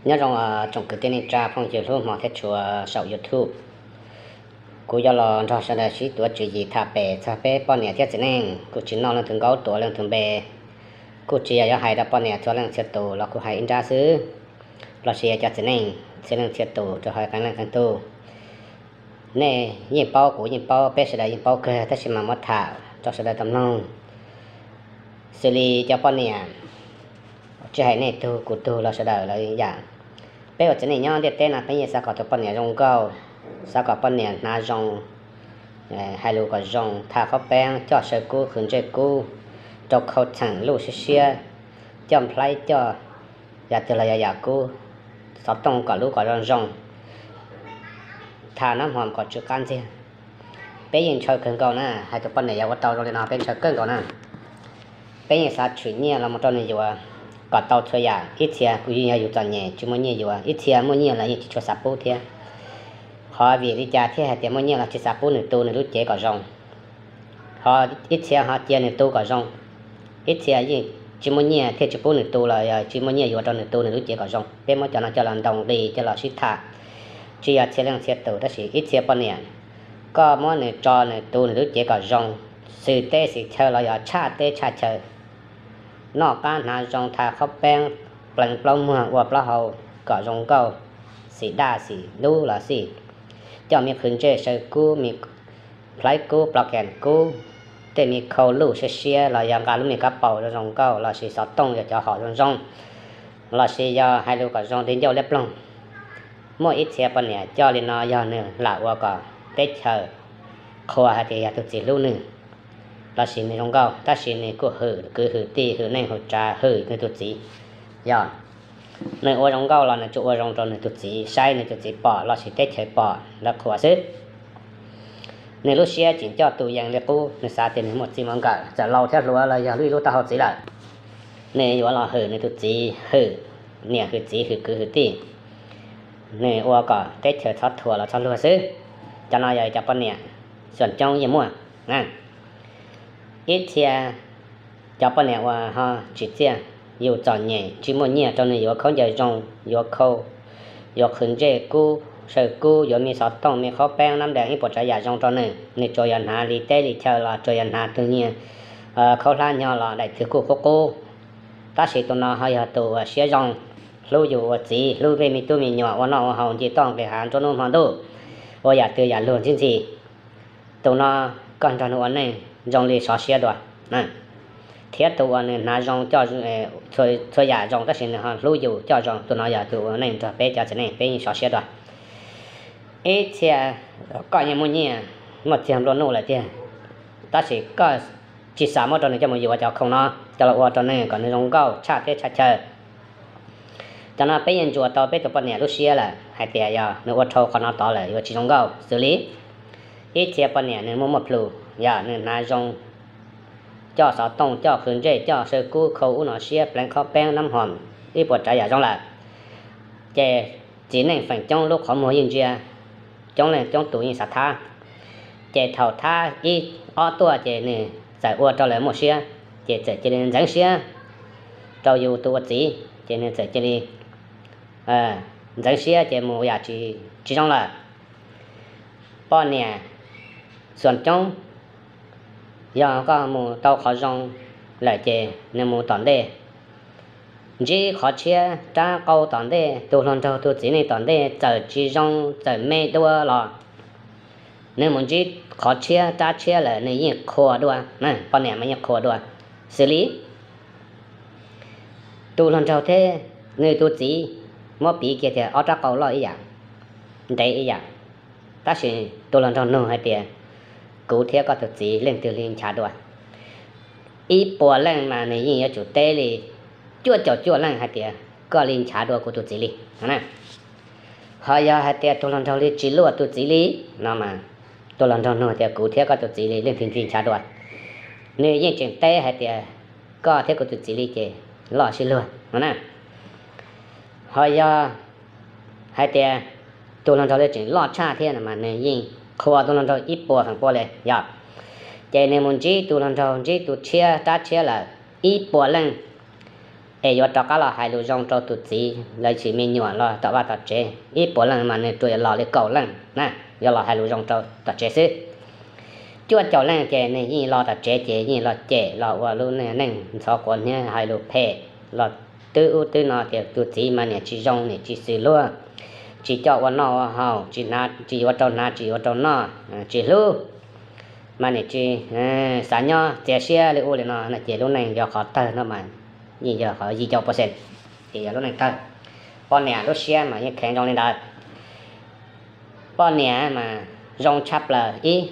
Nyob zoo tsoom kwv tij neej tsa phooj ywg hlub hmov thiab tshua saum YouTube. Kuv yuav los nrog sawv daws sib tuav tswv yim tham pem txog peb poj niam thiab txiv neej. Kuv tsis noj leej twg nkaub tuav leej twg npe, kuj tsis yog yuav hais rau poj niam txhua leej txhia tus los kuv hais ib nrab xwb, los sis cov txiv neej txhia leej txhia tus rau hauv qee leej qee tug. Nej yeej paub, kuv yeej paub, peb sawv daws yeej paub kawg, tab sis mas muab tham rau sawv daws tau mloog. Xws li cov poj niam, tsis hais nej tug kuv tug los sawv daws lawv yam, peb ua txiv neej nyob ntiaj teb no peb yeej xav kom tus poj niam zoo nkauj, xav kom poj niam hnav zoo, hais lus kom zoo, tha qhob peeb, coj saw kub, qhwv ntsej kub, rau khau txheem luj siab siab, coj nplhaib, coj yam twg los yog yam kub, xov tooj kom lub kom zoo zoo, tha nab hmo kom tsw qab ntxiag. Peb yeej ntshaw kawg nkaus na, hais tus poj niam yuav ua tau zoo li no peb ntshaw kawg nkaus na. Peb yeej xav tshwm nyiaj los mus rau nws yuav kom tau txhua yam. Ib txhia kuj yeej yog yus txom nyem tsis muaj nyiaj yuav, ib txhia muaj nyiaj los yeej tsis tshua xav pub thiab. Qhov vim li cas thiaj hais tias muaj nyiaj los tsis xav pub nws tu nws lub cev kom zoo? Ho ib txhia ho cia nws tu kom zoo, ib txhia yeej tsis muaj nyiaj thiaj tsis pub nws tu los yog tsis muaj nyiaj yuav rau nws tu nws lub cev kom zoo. Peb muab cov no coj los ntaus nqi coj los sib tham, tsis yog txhia leej txhia tus, tab sis ib txhia poj niam, koj muab nws tso nws tu nws lub cev kom zoo, xws teb xws chaw los yog tshaj teb tshaj chaw, noj qab hnav zoo, tha qhob peeb, pleev plaub muag, ua plaub hau kom zoo nkauj, xim daj xim dub los xij, coj me qhwv ntsej saw kub, me nplhaib kub, plos kees kub, tej me khau luj siab siab los yog nqa lub me kab paus zoo zoo nkauj los sis xov tooj yog cov hom zoo zoo, los sis yog hais lus kom zoo li ncauj liab ploog. Muaj ib txhia poj niam coj li no yog nws lam ua kom teb chaws qhuas hais tias yog tus txiv hlub nws los sis nws zoo nkauj, tab sis nws kuj hwm kwv hwm tij, hwm neej hwm tsav, hwm nws tus txiv. Yog nws ua zoo nkauj los nws tsuas ua zoo rau nws tus txiv saib, nws tus txiv pom los sis teb chaws pom lawv qhuas xwb. Nws lub siab tseem coj tus yees li qub, nws xav tias nws muaj txij muaj nkawm, txawm laus thiab hluas los yog lub ib lub taub hau txiv lawm, nws yuav los hwm nws tus txiv, hwm niam hwm txiv, hwm kwv hwm tij, nws ua kom teb chaws txhob thuam los txhob luag xwb. Cov no yog cov poj niam xuam coob yeej muaj. Ib txhia cov poj niam uas ho tsim txiaj, yus txom nyem tsis muaj nyiaj rau nws yuav khaub ncaws zoo, yuav khau, yuav qhwv ntsej kub, saw kub, yuav me xov tooj, me qhob peeb, nab dees, ib puas tsav yam zoo rau nws, nws tsuas yog hnav li teb li chaw los tsuas yog hnav tus nyiag khaub hlab nyo los daim twg kuj qub qub. Tab sis tus no ho yog tus uas siab zoo, hlub yus ua txiv, hlub peb me tub me nyuam, ua noj ua haus nce toj nqis hav nruab hnub hmo ntuj, ua yam twg yam luag ntxhi ntxhi. Tus no koj nrog nws ua neej zoo li sov siab dua. Thiab tus uas nws hnav zoo coj txhua yam zoo tab sis nws ho hlub yus coj zoo, tus no yog tus ua neej nrog peb cov txiv neej peb yeej sov siab dua. Ib txhia koj yeej muaj nyiaj muaj txiag nplua nuj lawm tiag, tab sis koj tsis xav muab rau nws coj mus yuav cov khoom no, coj los ua rau nws kom nws zoo nkauj tshaj teb tshaj chaw. Cov no peb yeej ntsuas tau peb tus poj niam lub siab lawm hais tias yog nws ua dhau qhov no tod lawm yuav tsis zoo nkauj. Xws li ib txhia poj niam nws muaj muaj plhus, yog nws hnav zoo, coj xov tooj, coj qhwv ntsej, coj saw kub, khau ub no siab, pleev qhob peeb, nab hmo, ib puas tsav yam zoo lawm, ces txiv neej feem coob lub qhov muag yeej ntsia, coob leej coob tus yeej xav thab. Ces thaum thab ib ob tuaj ces nws txawm ua rau lawv muaj siab, ces txawm cia li ntxeev siab rau yus tus ua txiv, ces nws txawm cia li ntxeev siab ces mus yam tsis zoo lawm. Poj niam xuam coob, yog koj mus tau qhov zoo lawm ces nws mus tom ntej, ntsib qhov tshiab rab qau tom ntej, tus hluas nraug tus txiv neej tom ntej txawm tsis zoo txawm me dua los nws mus ntsib qhov tshiab rab tshiab lawm nws yeej qhuas dua, poj niam mas yeej qhuas dua. Xws li tus hluas nraug thiab nws tus txiv muab piv kiag tias ob rab qau loj ib yam, ntev ib yam, tab sis tus hluas nraug nug hais tias kuv thiab koj tus txiv leej twg li nchav dua? Ib puas leej mas nws yeej yuav tsum teb li cuaj caum cuaj leej hais tias koj li nchav dua kuv tus txiv li no na. Ho yog hais tias tus hluas nraug li tsis luaj tus txiv li no mas, tus hluas nraug nug tias kuv thiab koj tus txiv li leej twg li nchav dua, nws yeej tseem teb hais tias koj thiab kuv tus txiv li ces loj sib luag no na. Ho yog hais tias tus hluas nraug li tseem loj tshaj thiab no mas nws yeej qhuas tus hluas nraug ib puas feem pua li yog. Ces nws mus ntsib tus hluas nraug ntsib tus tshiab rab tshiab lawm ib puas leej, Es yuav rov qab los hais lus zoo rau tus txiv los sis me nyuam los tom vaj tom tsev, ib puas leej mas nws tsuas yuav los li kaum leej na, yuav los hais lus zoo rau tom tsev xwb. Cuaj caum leej ces nws yeej los tom tsev ces yeej los cem los ua lub neej ntxhov quav hniab hais lus phem los twb ub twb no tias tus txiv mas niam tsis zoo niam tsis xws luag, tsis coj ua noj ua haus, tsis hnav, tsis yuav rau hnav, tsis yuav rau noj, tsis hlub, mas niam tsis xav nyob, txias siab li ub li no no ces lub neej yog qhov tawg no mas yeej yog qhov yim caum percent, ces yog lub neej tawg. Poj niam lub siab mas yeej kheev zoo li ntawd. Poj niam mas zoo tshaj plaws ib,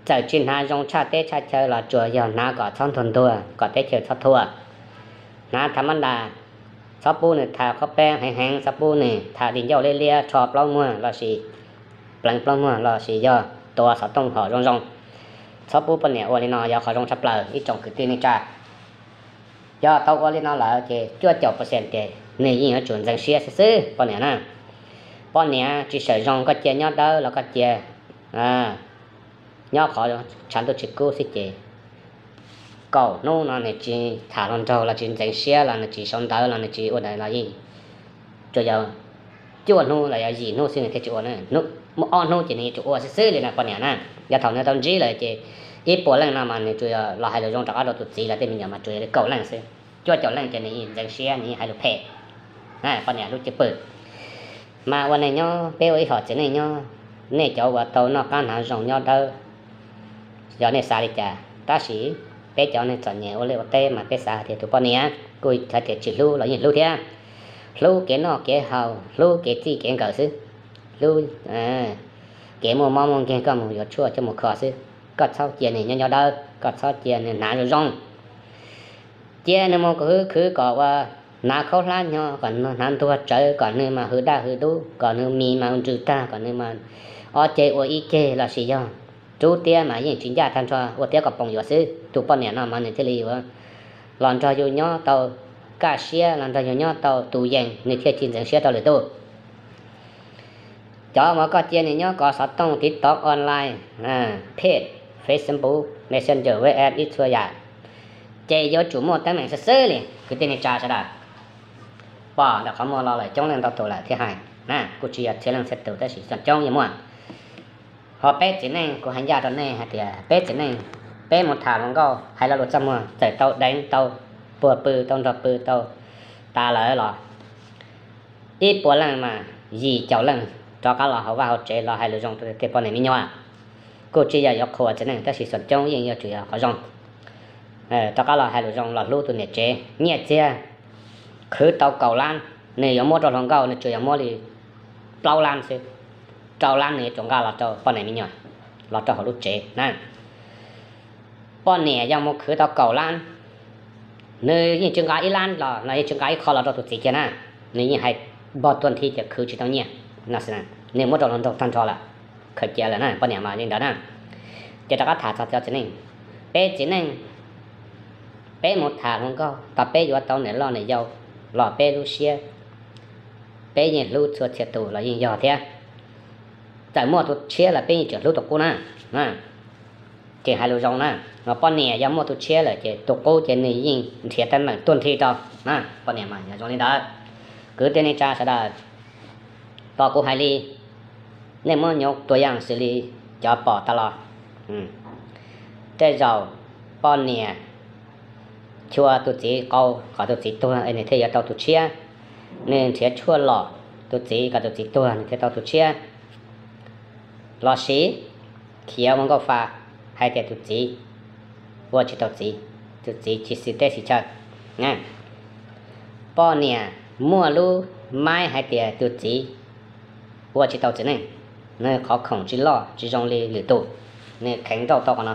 txawm tsis hnav zoo tshaj teb tshaj chaw los tsuas yog hnav kom txhob ntuag ntuag, kom teb chaws txhob thuam. Hnav tham mab ntas, txhob pub nws tham qhob peeb heev heev, txhob pub nws tham di ncauj liab liab, rho plaub muag los sis pleev plaub muag los sis yog tua xov tooj hom zoo zoo. Txhob pub poj niam ua li no, yog qhov zoo tshaj plaws ib tsoom kwv tij neej tsa. Yog tau ua li no lawm ces cuaj caum percent ces nws yeej yuav tsum ntxeev siab xwb xwb poj niam na. Poj niam tsis sawm zoo, koj cia nyob dawb los koj cia nyob qhov tshav ntuj tsis kub xwb ces kaum hnub no nws tsis tham hluas nraug los tsis ntxeev siab los nws tsis sau ntawv los nws tsis ua ntawd los yeej tsuas yog cuaj hnub los yog yim hnub xwb nws thiaj tsis ua na. Muaj ob hnub ces nws yuav tsum ua xwb xwb li na poj niam na. Yog thaum nws tau ntsib lawm ces ib puas leej no mas nws tsuas yog los hais lus zoo rov qab rau tus txiv los tej me nyuam mas tsuas yog li kaum leej xwb. Cuaj caum leej ces nws yeej ntxeev siab, nws yeej hais lus phem. Poj niam lub cwj pwm. Mas ua neej nyob, peb ua ib hom txiv neej nyob, nej cov uas tau noj qab hnav zoo nyob dawb, yog nej xav li cas, tab sis peb cov neeg txom nyem ua liaj ua teb mas peb xav hais tias tus poj niam kuj hais tias tsis hlub los yeej hlub thiab. Hlub kev noj kev haus, hlub kev txij kev nkawm xwb, hlub kev muaj mob muaj nkeeg koj mus yuav tshuaj coj mus kho xwb. Koj txhob cia nws nyob nyob dawb, koj txhob cia nws hnav zoo zoo. Cia nws mus khwv khwv kom ua hnav khaub hlab nyo, kom hnav ntuag tsawv, kom nws mas hws daj hws dub, kom nws mis mas nrws tag, kom nws mas ob ceg ua ib ceg los sis yog rub tiab mas yeej tsis ncaj tag nrho, ua tiab kom poom yuav xwb. Tus poj niam no mas nws thiaj li yuav los nrog yus nyob tau kaj siab, los nrog yus nyob tau tus yees, nws thiaj tsis ntxeev siab rau lwm tus. Cov uas koj cia nws nyob kov xov tooj, TikTok, online, page, Facebook, Messenger, WhatsApp ib txhua yam, ces yuav tsum muaj teeb meem xwb xwb li kwv tij neej tsa sawv daws. Pom ntawm qhov muag los lawm coob leej ntau tus lawm thiab hais na, kuj tsis yog txhia leej txhia tus tab sis feem coob yeej muaj. Ho peb txiv neej, kuv hais ncaj rau nej hais tias peb txiv neej, peb mus tham hluas nkauj hais lo lus txaj muag txawm tau deev, tau puag pw, tau nrog pw, tau tas lawm los ib puas leej mas yim caum leej rov qab los hauv vaj hauv tsev los hais lus zoo rau tej poj niam me nyuam. Kuj tsis yog yuav qhuas txiv neej tab sis feem coob yeej yuav tsum yog qhov zoo. Rov qab los hais lus zoo los hlub tus niam tsev. Nyiaj txiag khwv tau kaum lab, nws yuav muab rau hluas nkauj nws tsuas yog muab li plaub lab xwb, rau lab nws yuav tsum nqa los rau poj niam me nyuam, los rau hauv lub tsev na. Poj niam yog mus khwv tau kaum lab, nws yeej tsis nqa ib lab los, nws yeej tsis nqa ib qho los rau tus txiv kiag na, nws yeej hais npog tuag nthi tias khwv tsis tau nyiaj no xwb, nws muab rau hluas nraug tag nrho lawm, khaws cia lawm na, poj niam mas li ntawd na. Ces rov qab tham txog cov txiv neej, peb txiv neej, peb mus tham hluas nkauj tau peb yuav tau niam loj niam yau los peb lub siab, peb yeej hlub txhua txhia tus los yeej yog thiab. Txawm muaj tus tshiab los peb yeej tseem hlub tus qub na. Ces hais lus zoo na, poj niam yog muaj tus tshiab lawm ces tus qub ces nws yeej nrhiav teeb meem tuag nthi rau na, poj niam mas yog zoo li ntawd. Kwv tij neej tsa sawv daws, tos kuv hais li, nej muab nyuv tua yaj xws li cov pom tas los. Tej zaum poj niam chua tus txiv qau kom tus txiv tuag es nws thiaj yuav tau tus tshiab, nws nrhiav tshuaj lom tus txiv kom tus txiv tuag nws thiaj tau tus tshiab, los sis khiav ua nkauj fa hais tias tus txiv ua tsis tau txiv, tus txiv tsis xis teb xis chaw. Poj niam muaj lub maib hais tias tus txiv ua tsis tau txiv neej, nws qhov khoom tsis loj tsis zoo li lwm tus, nws kheev nrauj tau qhov no.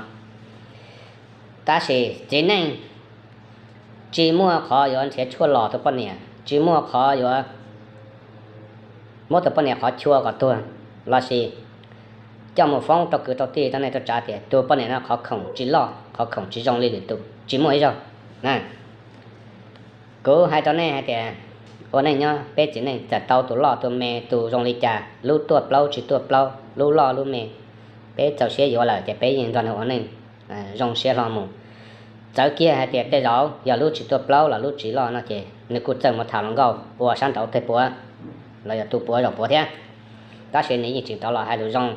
Tab sis txiv neej tsis muaj qhov yuav nrhiav tshuaj los tus poj niam, tsis muaj qhov yuav muab tus poj niam qhov chua kom tuag, los sis coj mus foob rau kwv rau tij rau nej rau tsav tias tus poj niam no qhov khoom tsis loj, qhov khoom tsis zoo li lwm tus, tsis muaj ib zaug. Kuv hais rau nej hais tias ua neej nyob peb txiv neej txawm tau tus loj tus me tus zoo li cas, lub tuaj plaub tsis tuaj plaub, lub loj lub me, peb txaus siab yuav lawm ces peb yeej nrog nws ua neej zoo siab hlo mus. Txawv kiag hais tias tej zaum yog lub tsis tuaj plaub los lub tsis loj no ces nws kuj txawj mus tham hluas nkauj ua sab nraud tej puav los yog tu puav zaum puav thiab. Tab sis nws yeej tseem rov los hais lus zoo,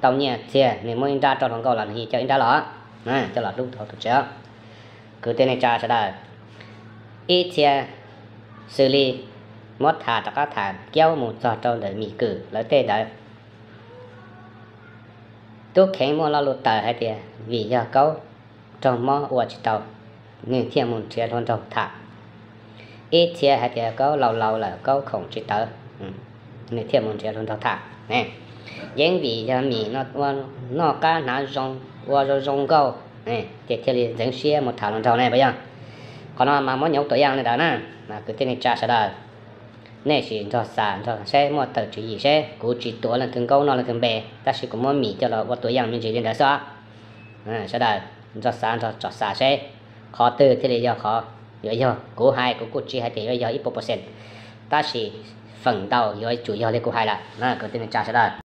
tau nyiaj txiag nws muab ib nrab rau hluas nkauj los nws yeej coj ib nrab los, coj los hlub tau tus tsev. Kwv tij neej tsa sawv daws, ib txhia xws li muab tham rov qab tham kiaub mus txog rau ntawm Mim Kwm lawv tej ntawd. Tub Kheev muaj lo lus tawm hais tias vim yog Kaub raug mob ua tsis tau, nws thiaj mus nrhiav hluas nraug tham. Ib txhia hais tias Kaub laus laus lawm Kaub khoom tsis tawv, nws thiaj mus nrhiav hluas nraug tham. Yeej vim yog Mim no ua noj qab hnav zoo, ua zoo zoo nkauj, ces thiaj li ntxeev siab mus tham hluas nraug ne puas yog? Qhov no mas muab nyob tua yaj li ntawd na, kwv tij neej tsa sawv daws, nej sim nrog xav nrog seb muaj tawm tswv yim seb, kuv tsis tuav leej twg nkaub noj leej twg npe, tab sis kuv muab Mim coj los ua tua yaj me ntsis li ntawd xwb. Sawv daws nrog xav nrog tsom xav seb qhov twg thiaj li yog qhov yuav yog. Kuv hais kuv kuj tsis hais tias yuav yog ib puas percent, tab sis feem ntau yuav tsum yog li kuv hais lawm na kwv tij neej tsa sawv daws.